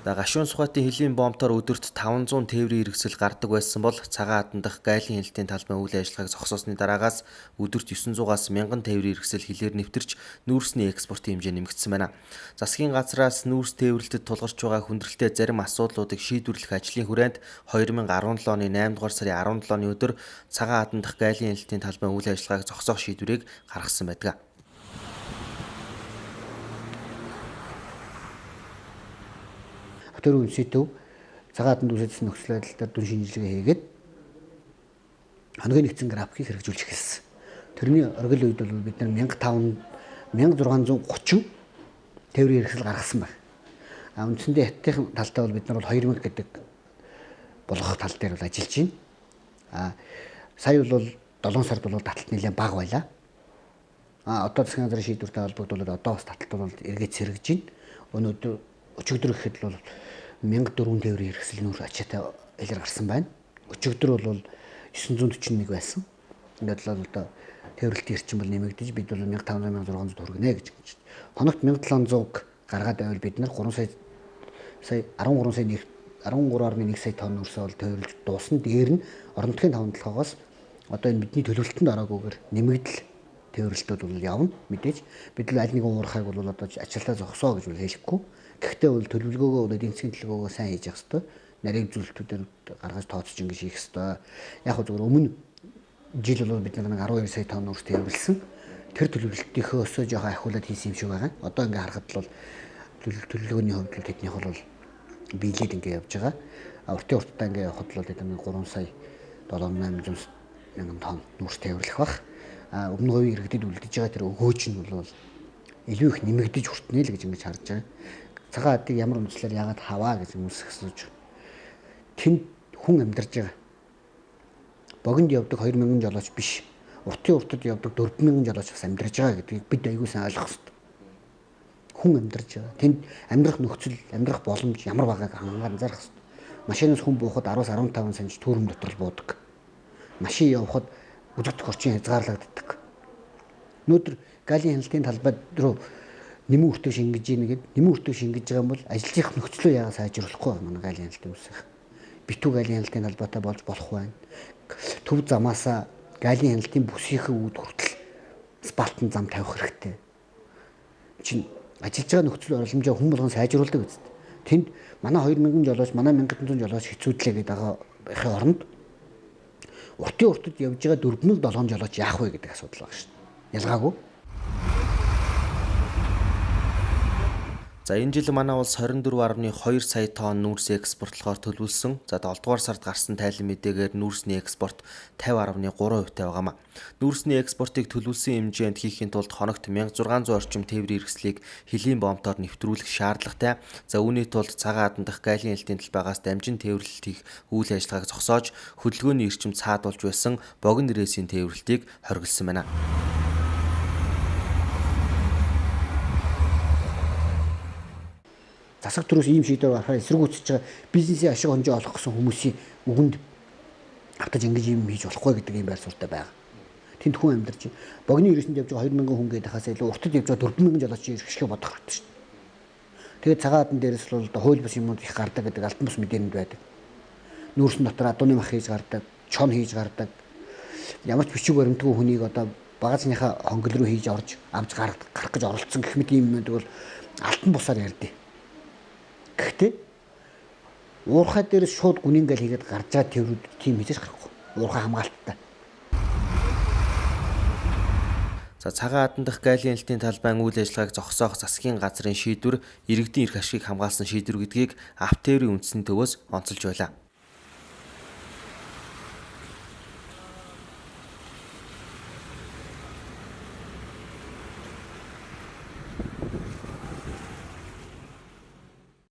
За гашуун сухатын хөлийн бомтоор өдөрт 500 тээврийн хэрэгсэл гардаг байсан бол Цагаан хадан дахь гайлын хяналтын талбайн үйл ажиллагааг зогсоосны дараагаас өдөрт 900-аас 1000 тээврийн хэрэгсэл хилээр нэвтэрч нүүрсний экспортын хэмжээ нэмэгдсэн байна. Засгийн газраас нүүрс тээвэрлэлтэд тулгарч байгаа хүндрэлтэй зарим асуудлуудыг шийдвэрлэх ажлын хүрээнд 2017 оны 8 дугаар сарын 17-ны өдөр Цагаан хадан дахь гайлын хяналтын талбайн үйл ажиллагааг зогсоох шийдвэрийг гаргасан байдаг. Тэр үнсэтөв цагаан хаданд үүссэн нөхцөл байдал дээр дүн шинжилгээ хийгээд хоногийн нэгдсэн графикийг хэрэгжүүлж эхэлсэн. Тэрний оргил үед бол бид нар 1630 тээврийн хэрэгсэл гаргасан байна. А үндсэндээ хятадын талдаа бол бид нар бол 2000 гэдэг болгох тал дээр бол ажиллаж байна. А сая бол 7 сард бол таталт нэлээд бага байлаа. А одоо засгийн газрын шийдвэртэй холбогдуулаад одоо бас таталт бол эргээд сэргэж байна. Өнөөдөр өчигдөр гэхэд бол 1004 тээврийн хэрэгсэл нүүр ачаатай илэр гарсан байна. Өчигдөр бол 941 байсан. Ингээд л одоо тээвэрлэлтийн эрчим бол нэмэгдэж бид бол 1500 1600 хүргэнэ гэж хэлж байна. Хоногт 1700 гаргаад байвал бид нар 3 сая сая 13 сая 13.1 сая тонн нүүрсээ бол тээвэрлж дуусна. Дээр нь орон нутгийн таван толгоогоос одоо энэ бидний төлөвлөлтөнд ороагүйгээр нэмэгдэл тээвэрлэлтүүд бол явна. Мэдээж бид л аль нэгэн уурхайг бол одоо ачлалаа зогсоо гэж бол хэлэхгүй. Гэхдээ бол төлөвлөгөөгөө бол эдийн засгийн төлөвлөгөөгөө сайн хийж явах хэрэгтэй. Нарийн зүйлтүүдээр гаргаж тооцож ингэж хийх хэрэгтэй. Яг хөө зөвхөн өмнө жил бол бид нар 12 сая тонн нүүрс тээвэрлсэн. Тэр төлөвлөлтийнхөөсөө жоохон ахиулаад хийсэн юм шиг байгаа. Одоо ингээ харахад бол төлөвлөгөөний хувьд бол тэднийх бол биелээд ингээ явж байгаа. Уртын уртдаа ингээ явхад бол бид нар 3 сая 7800 мянган тонн нүүрс тээвэрлэх бах. Өмнө говийн иргэдэд үлдэж байгаа тэр өгөөж нь бол илүү их нэмэгдэж хүртнэ л гэж ингэж харж байгаа. Цагаан хадыг ямар үндслээр яагаад хаваа гэж хүмүүс асууж. Тэнд хүн амьдарч байгаа. Богинд явдаг 2000 жолооч биш. Уртын уртад явдаг 4000 жолооч бас амьдарч байгаа гэдгийг бид аягүй сайн ойлгох хэрэгтэй. Хүн амьдарч байгаа. Тэнд амьдрах нөхцөл, амьдрах боломж ямар байгааг анзаарах хэрэгтэй. Машинаас хүн буухад 10-15 см түүрэм дотор л буудаг. Машин явхад үзэгдэх орчин хязгаарлагддаг. Өнөөдөр галийн хяналтын талбай руу нэмэн өртөг шингэж ийн гэд нэмэн өртөг шингэж байгаа юм бол ажлынх нөхцлөө яагаад сайжруулахгүй байна манай галийн хяналтын үсэх. Битүү галийн хяналтын талбайтай болж болох байна. Төв замаасаа галийн хяналтын бүсийнхээ үүд хүртэл асфальтын зам тавих хэрэгтэй. Чин ажиллаж байгаа нөхцөл боломжоо хүн болгон сайжруулдаг үст. Тэнд манай 2000 жолооч, манай 1500 жолооч хэцүүдлээ гэдэг байгаа ихээ оронд уртын уртад явж байгаа 4700 жолооч яах вэ гэдэг асуудал байгаа шүү дээ. Ялгаагүй. За энэ жил манай улс 24.2 сая тонн нүүрс экспортлохоор төлөвлөсөн. За 7 дугаар сард гарсан тайлан мэдээгээр нүүрсний экспорт 50.3% таа байгаамаа. Нүүрсний экспортыг төлөвлөсөн хэмжээнд хийхин тулд хоногт 1600 орчим тээврийн хэрэгслийг хөлийн бомтоор нэвтрүүлэх шаардлагатай. За үүний тулд Цагаан хадан дахь гайлын хяналтын талбайгаас дамжин тээвэрлэлт хийх үйл ажиллагааг зогсоож хөдөлгөөний эрчим цаадуулж байсан богино рейсийн тээвэрлэлтийг хориглосон байна. Засаг төрөөс ийм шийдвэр гаргахаар эсэргүүцэж байгаа бизнесийн ашиг хонжоо олох гэсэн хүмүүсийн үгэнд автаж ингэж юм хийж болохгүй гэдэг ийм байр суурьтай байгаа. Тэнд хүн амьдарч богино иргэсэнд явж байгаа 2000 хүн гэдэг хасаа илүү уртад явж байгаа 4000 жолооч ирэх шиг бодох хэрэгтэй шүү дээ. Тэгээд цагаан хадан дээрээс л одоо хууль бус юмуд их гардаг гэдэг алтан бус мэдээнд байдаг. Нүүрсэн дотор адууны мах хийж гардаг, чон хийж гардаг. Ямар ч бичиг баримтгүй хүнийг одоо багазныхаа хонгол руу хийж орж авч гарах гэж оролцсон гэх мэт ийм юмуд бол алтан бусаар ярьдیں۔ Гэхдээ уурхай дээрээс шууд гүнийн гал хийгээд гарч байгаа тээврүүд тийм хийж гарахгүй. Уурхай хамгаалттай. За Цагаан хадан дахь гайлын хяналтын талбайн үйл ажиллагааг зогсоох засгийн газрын шийдвэр иргэдийн эрх ашигыг хамгаалсан шийдвэр гэдгийг Автээврийн үндэсний төвөөс онцолж байлаа.